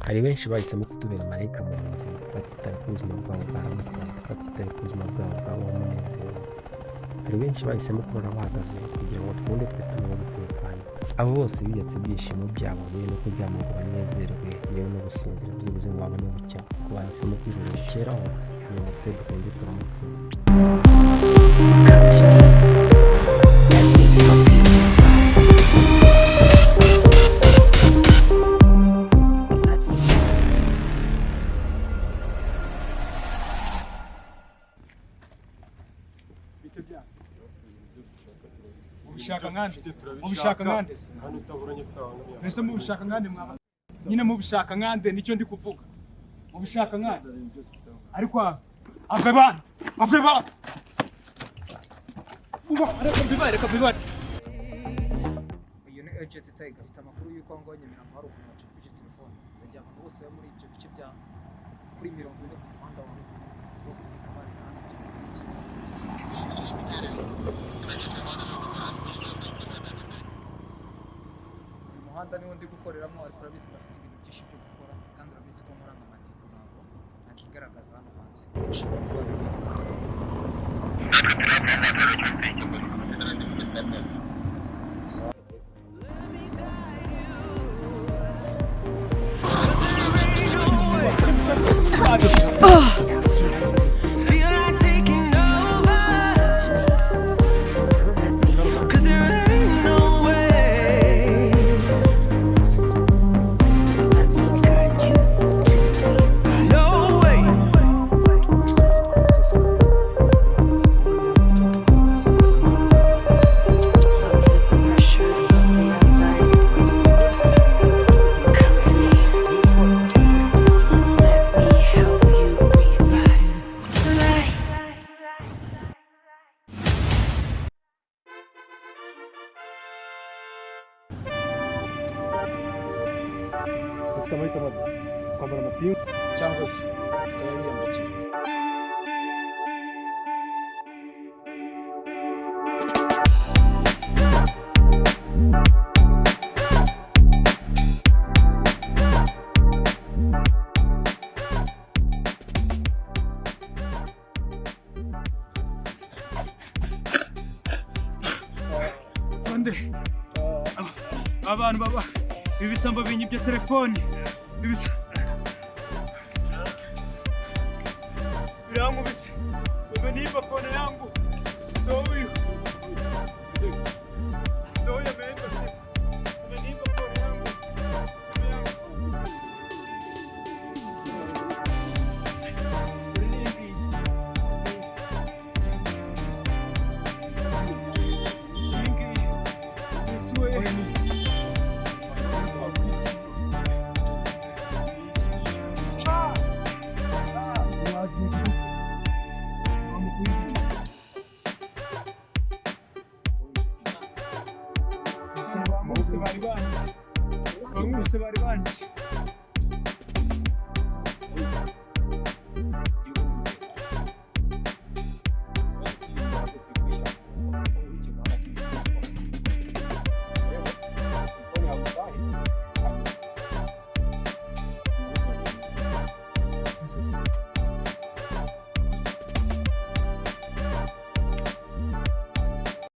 Hari benshi bahisemo kutubera marayika murinzi, batitaye ku buzima bwabo bwaramuka, batitaye ku buzima bwabo bwabaho umunezero. Hari benshi bahisemo kurara bahagaze kugira ngo twunde twe tubeho dutekanye. Abo bose biyatse ibyishimo byabo be no kuryama ngo banezerwe, yewe no gusinzira byibuze ngo babone bucya, kuko bahisemo ko ijoro rikeraho kugira ngo twe dukunde turamuke. Come to me. Let me help you revive. Let me. Bite byanyu? Mubishaka nkande? Mubishaka nkande? Mbese mubishaka nkande mwaba nyine mubishaka nkande? Nicyo ndi kuvuga, mubishaka nkande? Ariko ave bana, ave bana. Uba reka mbibare, reka mbibare. Uyu ni Agent Tiger, afite amakuru y'uko aho ngaho Nyamirambo hari umuntu wacapije telefone. Ndagira abantu bose bari muri ibyo bice bya kuri 40 ku muhanda wa ruguru bose bitabarira hafi ibyo bintu. Uyu muhanda niwo ndi gukoreramo, ariko urabizi bafite ibintu byinshi byo gukora, kandi urabizi ko muri maneko ntabwo nakigaragaza hano hanze, bishobora kuba binini. Sawa. Sawa. Feel like taking over. Let me help. 'Cause there ain't no way. Let me guide you to revive. No way. Onto the pressure of the outside. Come to me. Let me help you revive. Light. Bafite amahitamo abiri: kwambara amapingu cyangwa se tukayabiyambikira. Afande, abantu baba ibisambo binyibye telefoni, ibisa birankubise, wameniiba phone yangu. Ndo huyu, ndo huyu ameiba simu, ameniiba phone yangu, simu yangu. Iyi ngiyi. Iyi ngiyi isuye. Bankubise, bari banje, bankubise, bari banje.